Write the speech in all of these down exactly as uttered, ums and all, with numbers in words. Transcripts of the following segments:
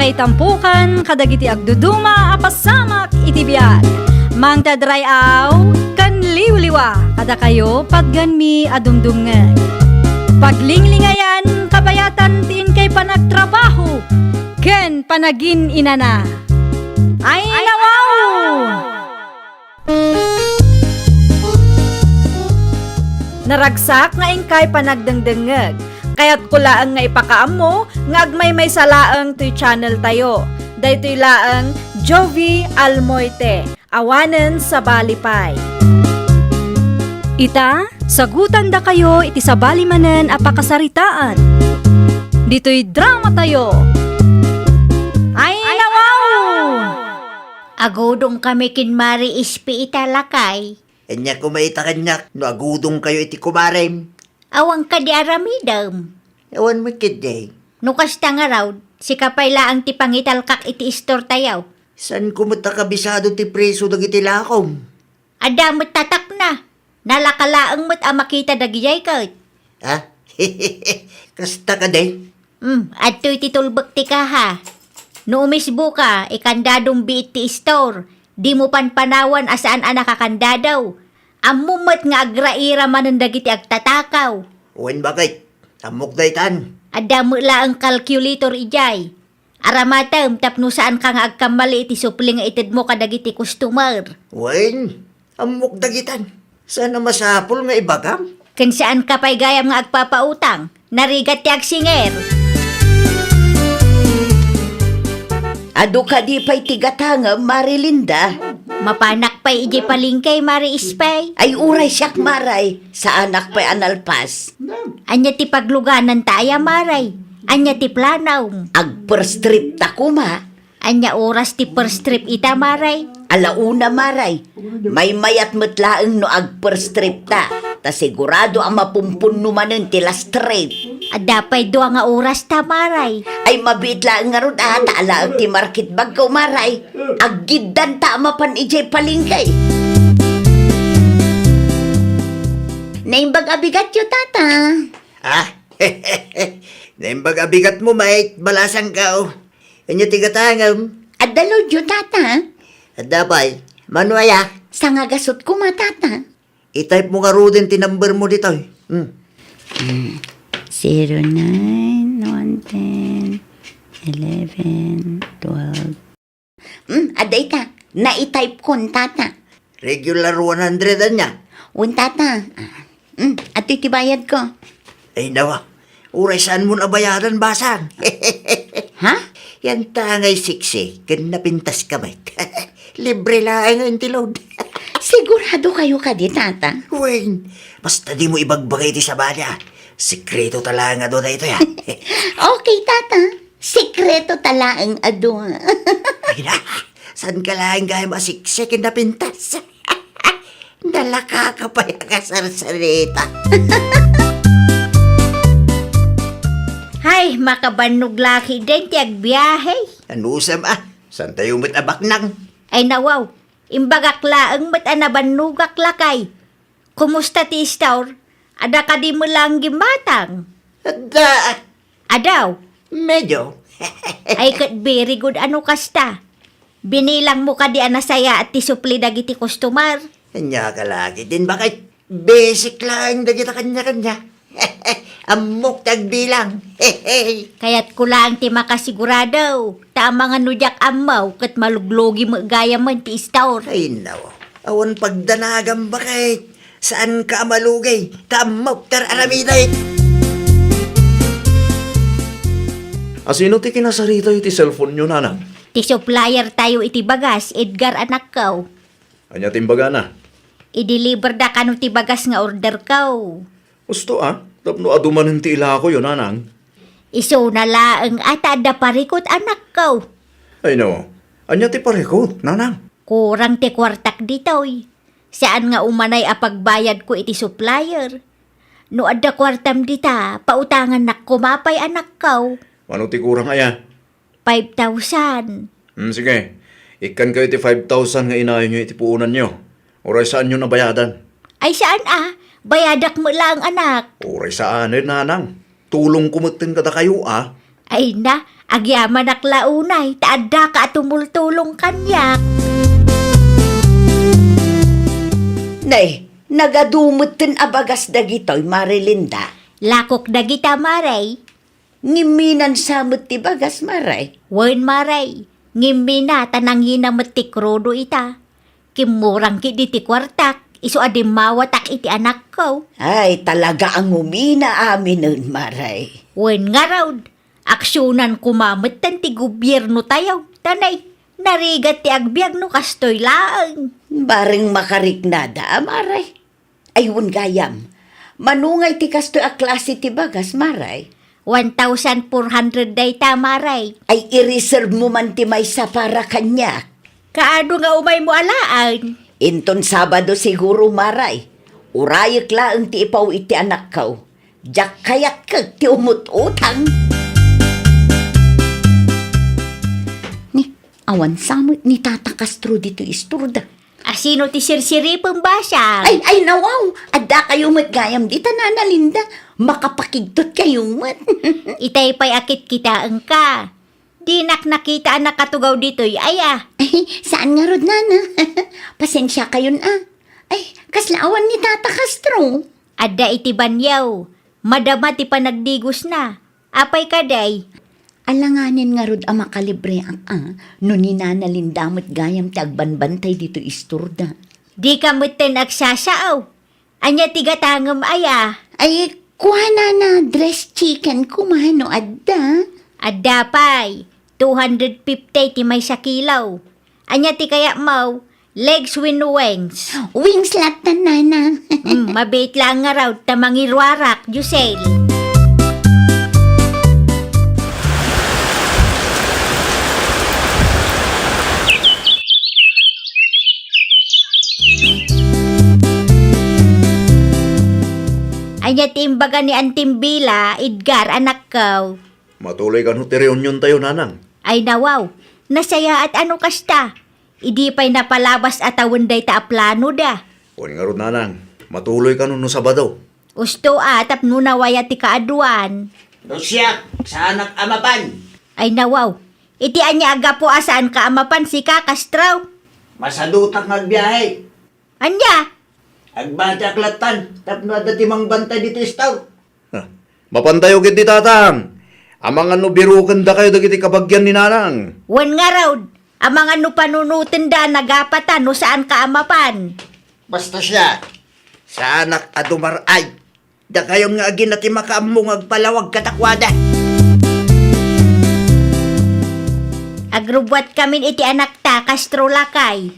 Itampukan kadagiti agduduma a pasamak iti biag. Mangted ray-aw ken liwliwa kadakayo patganmi a dumdumngeg. Paglinglingayan kabayatan ti inkay panagtrabaho ken panagin-inana. Ay, nawaw! Naragsak nga inkay panagdengdengngeg. Kayatko laeng nga ipakaammo nga agmaymaysa laeng toy channel tayo. Daytoy laeng Jovie Almoite, awanen sabali pay. Ita, sagutandakayo iti sabali manen a pakasaritaan. Ditoy drama tayo. Ay, nawaw! Agudongkami ken Mari Ispi ita, lakay. Ania koma ita kaniak no agudongkayo iti kumarem? Awan kadi aramidem? Awan met ketdi. No kasta ngarud, sika pay laeng ti pangitalkak iti istortayo. Saanko met a kabisado ti preso dagiti lakom? Adda met tatakna. Nalaka laeng met a makita dagidiay ket. Ha? Kasta kadi? Hmm, adtoy ti tulbek ti kaha. No umisboka, ikandadom biit ti istor. Dimo panpanawan a saan a nakakandadaw. Ammom met nga agraira manen dagiti agtatakaw. Wen, baket? Ammok daytan. Adda met laeng calculator idiay. Aramatem tapno saanka nga agkammali iti supli nga itedmo kadagiti customer. Wen, ammok dagitan. Saan a masapul nga ibagam? Ken saanka pay gayam nga agpapautang. Narigat ti agsinger. Adu kadi pay ti gatangem, Mari Linda? Mapanak pay idiay palengke, Mari Ispay. Ay, uray siak, Maray. Saanak pay a nalpas. Ania ti paglugananta aya, Maray? Ania ti planom? Ag-first trip ta koma. Ania oras ti first trip ita, Maray? Ala una, Maray. Maymayat met laeng no ag-first trip ta. Ta sigurado a mapumpunno manen ti last trip. Adda pay dua nga oras ta, Maray. Ay, mabiit laeng ngarud a, ta alaek ti market bagko, Maray. Aggiddanta a mapan idiay palengke. Naimbag a bigatyo, Tata. Ah? Naimbag a bigatmo, Mike. Balasangko. Ania ti gatangem? Adda loadyo, Tata. Adda pay. Mano aya? Sangagasut koma, Tata. I-type mo ngaruden ti number mo ditoy. Hmm. Hmm. Zero nine, one ten, eleven, twelve. Hmm, adda ita. Nai-type kon, Tata. Regular one hundred ania? Wen, Tata. Ah, hmm, adtoy ti bayadko. Ay, nawa. Uray saanmon a bayadan, basang. Ha? Yantangay siksi, ken napintaska met. Libre laeng ti load. Siguradokayo kadi, Tata? Wen, basta dimo ibagbaga iti sabali, a. Sekreto ta laeng a dua daytoy, a. Okay, Tata. Sekreto ta laeng a dua. Ay na, saanka laeng gayam a siksi ken napintas? Nalakaka pay a kasarsarita. Hay, makabannog la ketdin ti agbiahe. Anusam a, saantayo met a baknang? Ay nawaw, imbagak laeng met a nabannogak, lakay. Kumusta ti istor? Adda kadi met laeng gimmatang? Adda. Adaw? Medyo. Ay, ket very good a no kasta. Binilangmo kadi a nasayaat ti supli dagiti customer? Ania ka la ketdin, baket? Basic laeng dagita kaniakaniak. Ammok ti agbilang. Kayatko laeng ti makasigurado, ta amangan no diak ammo, ket maluglugi met gayamen ti istor. Ay, naw. Awan pagdanagam, baket. Saanka a malugi, ta ammok ti ar-aramidek. A sino ti kinasarita iti cellphone-yo, nanang? Ti supplier tayo iti bagas, Edgar, anakko. Ania ti imbagana? I-deliver da kano ti bagas nga order ko. Husto a, tapno adu manen ti ilakoyo, nanang. Isuna laeng a ta adda parikut, anakko. Ay no, ania ti parikut, nanang? Kurang ti kuartak ditoy. Saan nga umanay a pagbayadko iti supplier. No adda kuartam dita, pautangannak koma pay, anakko. Mano ti kurang aya? Five thousand. Hmm, sige. Ikkankayo ti five thousand nga inayonyo iti puonanyo. Uray saanyo a bayadan. Ay, saan a? Bayadak met laeng, anak. Uray saanen, nanang. Tulongko metten kadakayo a. Ay na, Agyamanak la unay, ta addaka a tumultulong kaniak. Nay, nagadu metten a bagas dagitoy, Mare Linda. Lakok dagita, Mare. Ngimminan sa met ti bagas, Mare? Wen, Mare. Ngimmina ta nangina met ti krudo ita. Kimmurang ketdi ti kuartak, isu a dimmawatak iti anakko. Ay, talaga a ngumina aminen, Mare. Wen ngarud, aksionan koma metten ti gobiernotayo. Ta nay, narigat ti agbiag no kastoy laeng. Bareng makariknada, Mare. Ay, wen gayam, mano ngay ti kastoy a klase ti bagas, Mare? One thousand four hundred dayta, Mare. Ay, i-reserve mo man ti maysa para kaniak. Kaano nga umaymo alaen? Inton Sabado siguro, Mare. Urayek laeng ti ipaw iti anakko. Diak kayat ket ti umut-utang. Ni, awan sa met ni Tata Castro ditoy istorda. Asino ti sirsiripem, basang? Ay, ay, nawaw! Adda kayo met gayam dita, Nana Linda. Makapakigtot kayo met. Itay pay a kitkitaenka. Dinak nakita a nakatugaw ditoy, aya. Ay, saan ngarud, Nana? Pasensia kayon, a. Ay, kasla awan ni Tata Castro. Adda iti banyaw. Madama ti panagdigosna. Apay kadi? Alanganen ngarud a makalibreak a, no ni Nana Linda met gayam ti agbanbantay ditoy istorda. Dika metten agsasao. Ania ti gatangem aya? Ay, kuana na dressed chicken koma no adda. Adda pay, two hundred fifty ti maysa kilo. Ania ti kayatmo? Legs wenno wings? Wings latta, Nana. Hmm, mabiit laeng ngarud ta mangiruarak, Josel. Ania ti imbaga ni Antim Bila, Edgar, anakko? Matuloy kano ti reuniontayo, Nanang? Ay, nawaw. Nasayaat a no kasta. Idi pay napalabas a tawen dayta a planoda. Wen ngarud, Nanang, matuloy kano no Sabado? Usto a, tapno nawaya ti kaaduan. No siak, saanak a mapan. Ay, nawaw. Iti ania a gapu a saanka a mapan, sika, Castro? Masadutak nga agbiahe. Ania? Agbatiak lattan, tapno adda ti mangbantay ditoy istor. Ha, mapantayo ketdi, Tatang. Amangan no birukendakayo dagiti kabagian ni Nanang. Wen ngarud, amangan no panunotenda a nagapatan no saanka a mapan. Basta siak, saanak a dumar-ay. Dakayon nga agina ti makaammo nga agpalawag kadakuada. Agrubbuatkamin iti anakta, Castro lakay.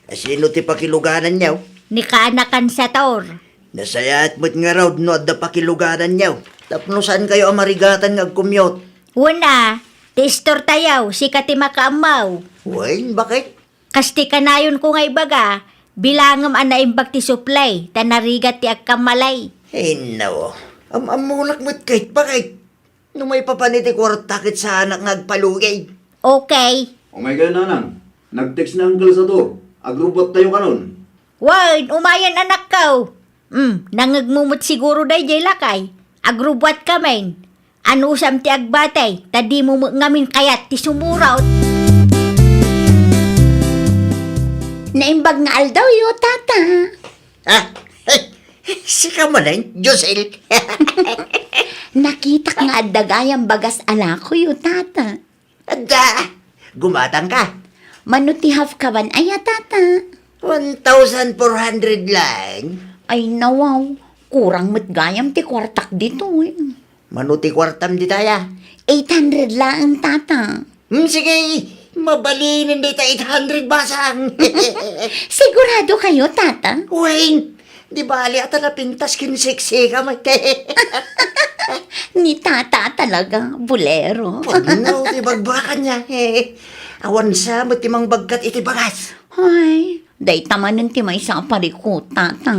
Asino ti pakilugananyo? Ni kaanakan Sator. Nasayaat met ngarud no adda pakilugananyo. Tapno saankayo a marigatan nga agkumyot. Wen a, ti istortayo, sika ti makaammo. Wen, bakit? Kas ti kanayonko nga ibaga, bilangem a naimbag ti supply, ta narigat ti agkammalay. Inno, am-ammonak met ket, bakit? No maipapan iti kuarta ket saanak nga agpalugid. Okay. Umay kayo, Nanang. Nag-text ni Uncle Sator. Agrubbuattayo kanon. Wen, umayen, anakko. Hmm, nangngegmo met siguro daydiay lakay. Agrubbuatkamin. Anusam ti agbatay, ta dimo met ngamin kayat ti sumurot. Naimbag nga aldawyo, Tata. Ah, eh, sika manen, Josel. Nakitak nga adda gayam bagas a lakoyo, Tata. Adda, gumatangka. Mano ti half kaban aya, Tata? One thousand four hundred lang. Ay, nawaw. Kurang met gayam ti kuartak ditoy. Mano ti kuartam ditaya? Eight hundred laeng, Tata. Hmm, sige, mabalinen dita eight hundred basang. Sigurado kayo, Tata? Wen, di bali ata napintas ken seksi ka, mate. Ni Tata talaga, bulero. Pudno ti bagbakan niya. Awan sa met ti mangbagkat iti bagas. Ay, dayta manen ti maysa a parikut, Tata.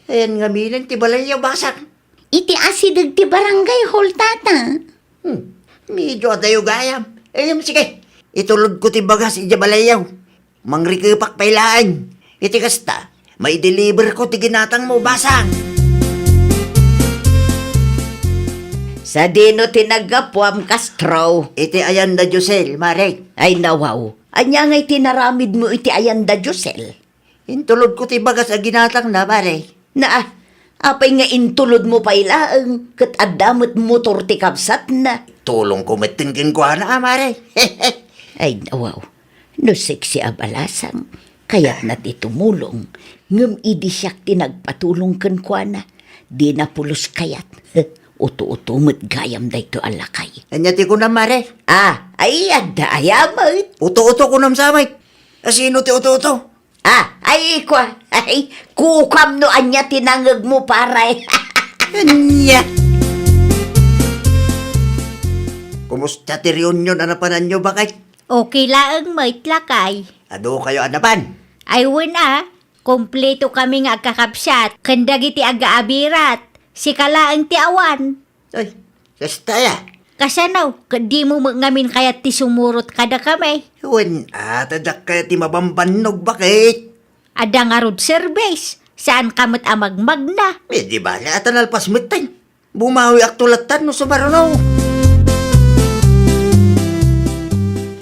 Ayan ngaminen ti balayyo, basang. Iti asideg ti barangay hall, Tata. Hmm, medyo adayo gayam. Em, sige, itulodko ti bagas idiay balayyo. Mangrikepak pay laeng. Iti kasta, maideliverko ti ginatangmo, basang. Sadino ti naggapuam, Castro? Iti ayan da Josel, Mare. Ay, nawaw. Ania ngay ti naramidmo iti ayan da Josel? Intulodko ti bagas a ginatangna, Mare. Naa, apay nga intulodmo pay laeng, ket adda met motor ti kabsatna? Tulongko metten kenkuana, a, Mare. Ay, nawaw. No sexy a balasang, kayatna ti tumulong, ngem idi siak ti nagpatulong kenkuana, dina pulos kayat. Uto-uto met gayam daytoy a lakay. Ania ti kunam, Mare? Ah, ay, adda aya met. Uto-uto kunam sa met. Asino ti uto-uto? Ah, ay, kua, ay, kukam no ania ti nangegmo, pare. Ania? Kumusta ti reunion a napananyo, baket? Okay laeng met, lakay. Adu kayo a napan? Ay, wen a, kompleto kami nga agkakabsat, ken dagiti agaabirat, sika laeng ti awan. Ay, kasta aya? Kasano, ket dimo met ngamin kayat ti sumurot kadakami? Wen a, ta dakkayo ti mabambannog, baket? Adda ngarud service, saan ka met a magmagna. Eh, di bale, a ta nalpas metten. Bumawiakto lattan no sumaruno.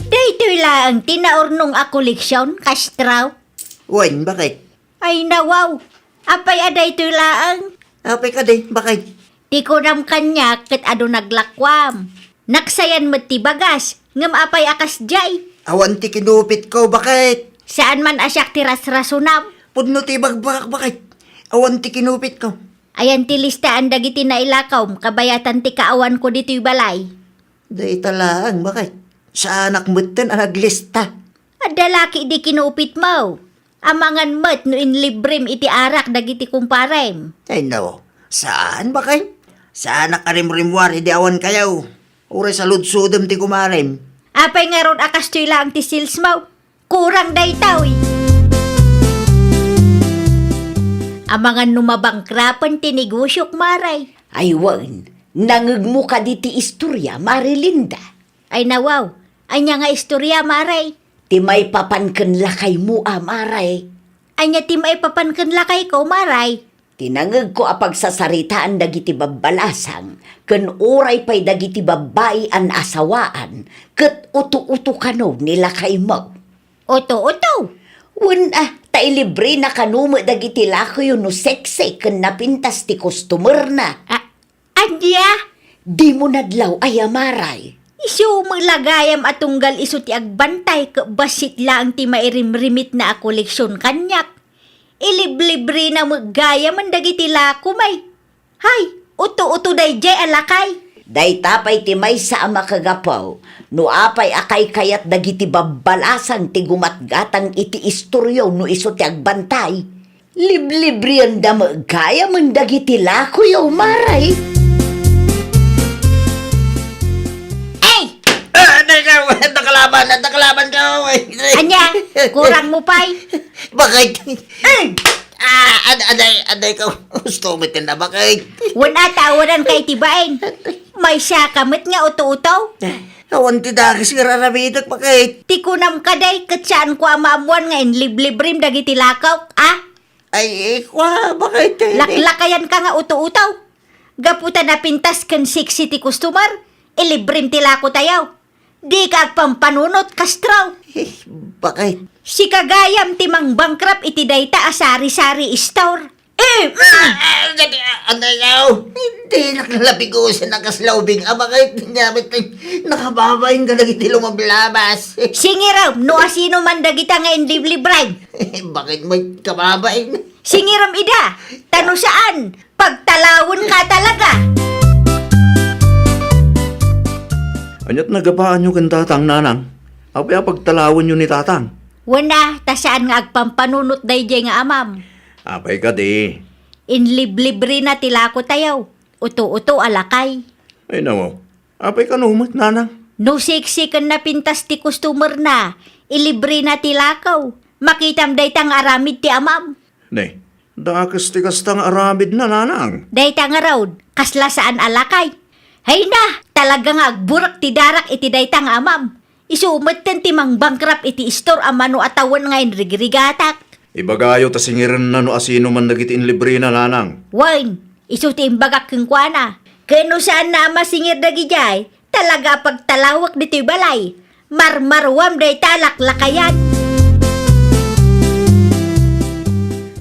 Daytoy laeng ti naurnong a koleksion, Castro. Wen, baket? Ay, nawaw. Apay a daytoy laeng? Apay kadi, baket? Ti kunam kaniak ket adu naglakuam. Naksayan met ti bagas, ngem apay a kasdiay? Awan ti kinupitko, baket? Saan man a siak ti rasrasonam. Pudno ti ibagbagak, baket? Awan ti kinupitko. Ayan ti listaan dagiti nailakawm kabayatan ti kaawanko ditoy balay. Dayta laeng, baket? Saanak metten a naglista. Adda la ketdi kinupitmo. Amangan met no inlibrem iti arak dagiti kumparem. Ay, no. Saan, baket? Saanak a rimrimmuar idi awan kayo. Uray saludsodem ti kumarem. Apay ngarud a kastoy laeng ti salesmo? Kurang daytoy. Amangan no mabangkrapen ti negosiok, Mare. Ay, wen, nangegmo kadi ti istoria, Mare Linda? Ay, nawaw. Ania nga istoria, Mare? Ti maipapan ken lakaymo a, Mare. Ania ti maipapan ken lakayko, Mare? Ti nangegko a pagsasaritaan dagiti babbalasang ken uray pay dagiti babbai a naasawaan ket uto-uto kano ni lakaymo. Uto-uto? Wen a, ta ilibrena kano met dagiti lakoyo no sexy ken napintas ti customerna. A-, Ania? Dimo nadlaw aya, Mare? Isu met la gayam a tunggal isu ti agbantay ket bassit laeng ti mairimrimitna a koleksion kaniak. Iliblibrena met gayamen dagiti lakom ay. Hay, uto-uto daydiay a lakay. Dayta pay ti maysa a makagapu no apay a kaykayat dagiti babbalasang ti gumatgatang iti istoryo no isu ti agbantay. Liblibrianda met gayamen dagiti lakoyo, Mare. Ay! Ah, adda ikaw! Adda kalaban! Adda kalaban ka! Ay, ay. Ania? Kurang mo pay? Baket? Ay! Ah, ad-, adda, adda ikaw! Gusto mo tinda, baket? Wen a, awanan ka iti bain. Maysa ka met nga uto-uto. Awan ti dakes nga raramidek, baket? Ti kunam kadi, ket saanko a maammuan nga inliblibrim dagiti lakok, a? Ay, eh, kua, baket, eh. Laklakayan ka nga uto-uto. Gapu ta napintas ken sexy ti customer, ilibrim ti lako tayo. Di ka agpampanunot, Castro. Eh, baket? Sika gayam ti mangbangkrap iti dayta a sari-sari store. Eh, mm. Ah, ah, dati, ah, ano yaw? Hindi, nakalabigusan ang kaslaw, Bing. Ah, baket? Nakababa yung galagit ti lumablabas. Singiram, no asino man dagita nga inliblibray. Baket mo kababain? Singiram ida, ta no saan, pagtalawen ka talaga. Aniat nagapaanyo ken tatang, nanang? Apay a pagtalawenyo ni tatang? Wen a, ta saan nga agpampanunot daydiay nga amam. Apay kadi? Inliblibrina ti lako tayo. Uto-uto a lakay. Ay, nawaw. Apay kano met, nanang? No sexy ken napintas ti customer na, ilibre na ti lakaw. Makitam dayta nga aramid ti amam. Ne, dakes ti kasta nga aramid na, nanang. Dayta nga raud, kasla saan a lakay. Hay na, talaga nga agburak ti darak iti dayta nga amam. Isu metten ti mangbangkrap iti istor a mano a tawen nga inrigrigatak. Ibagayo ta singirenna no asino man dagiti inlibrena, nanang. Wen, isu ti imbagak kenkuana. Ken no saanna a masingir dagidiay, talaga a pagtalawek ditoy balay. Marmaruam dayta a laklakayan.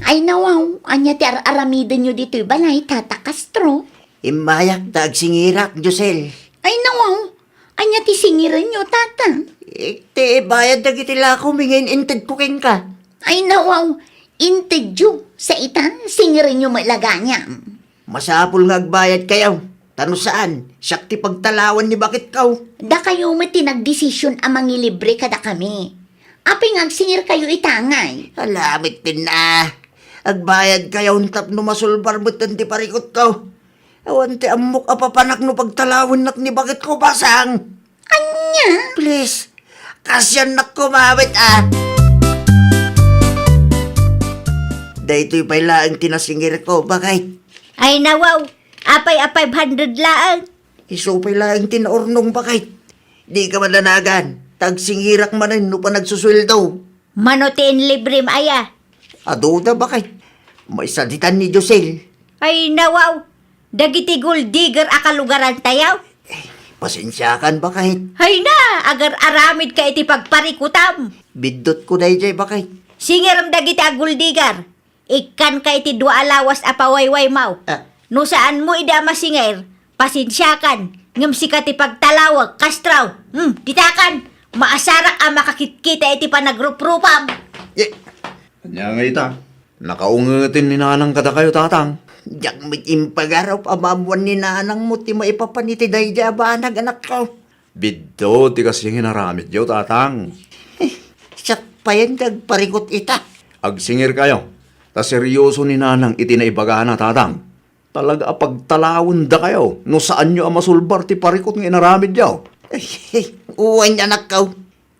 Ay, nawaw, ania ti ar-aramidenyo ditoy balay, Tata Castro? Immayak ta agsingirak, Josel. Ay, nawaw, ania ti singirenyo, Tata? Eh, ti bayad dagiti lako, mingin intedko kenka. Ay, nawaw, intedyo, sa ita, singirenyo met la gayam. Masapul nga agbayadkayo, ta no saan, siak ti pagtalawan ni baketko. Dakayo met ti nagdesision a mangilibre kadakami. Apay nga agsingirkayo ita ngay? Ala met tenna. Agbayadkayo tapno masulbar metten ti parikutko. Awan ti ammok a papanak no pagtalawennak ni baketko, basang. Ania? Please, kasiannak kumawit, a. Daytoy pay laeng ti nasingirko, baket. Ay, nawaw. Apay a five hundred laeng? Isu pay laeng ti naurnong, baket. Dika madanagan, ta agsingirak manen no panagsusueldo. Mano ti inlibrem aya? Aduda, baket. Maisaditan ni Josel. Ay, nawaw. Dagiti gold digger a kalugarantayo? Eh, pasensiakan, baket. Ay na, agar-aramidka iti pagparikutam. Biddutko daydiay, baket. Singirem dagiti a gold digger. Ikkanka iti dua a lawas a pawaywaymaw. Ah. No saanmo ida a masingir, pasensiakan, ngem sika ti pagtalawek, Castro. Hmm, ditakan, maasarak a makakitkita iti panagruprupam. Eh. Ania ngay ita? Nakaungeten ni nanang kadakayo, tatang. Diak met impagarup a maammuan ni nanangmo ti maipapan iti daydiay a banag, anakko. Biddut ti kasla inaramidyo, tatang. Eh, siak payen ti agparikut ita. Agsingirkayo, ta serioso ni nanang iti naibagana, tatang. Talaga a pagtalawendakayo no saanyo a masulbar ti parikut nga inaramidyo. Ay, wen, anakko.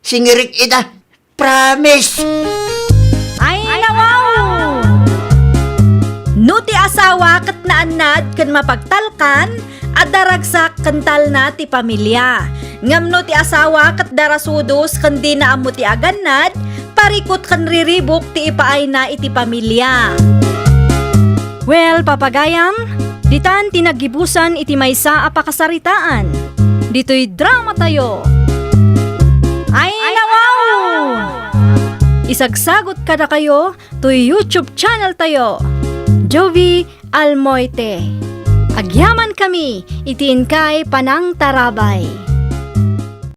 Singirik ida. Promise! Ay, nawaw! No ti asawa ket naannad ken mapagtalkan, adda ragsak ken talna ti pamilia. Ngem no ti asawa ket darasudos ken dina ammo ti agannad, parikut ken riribuk ti ipaayna iti pamilia. Well, papagayam, ditan ti naggibusan iti maysa a pakasaritaan. Ditoy dramatayo. Ay, nawaw! Isagsagut kadakayo toy YouTube channel tayo, Jovie Almoite. Agyamankami iti inkay panangtarabay.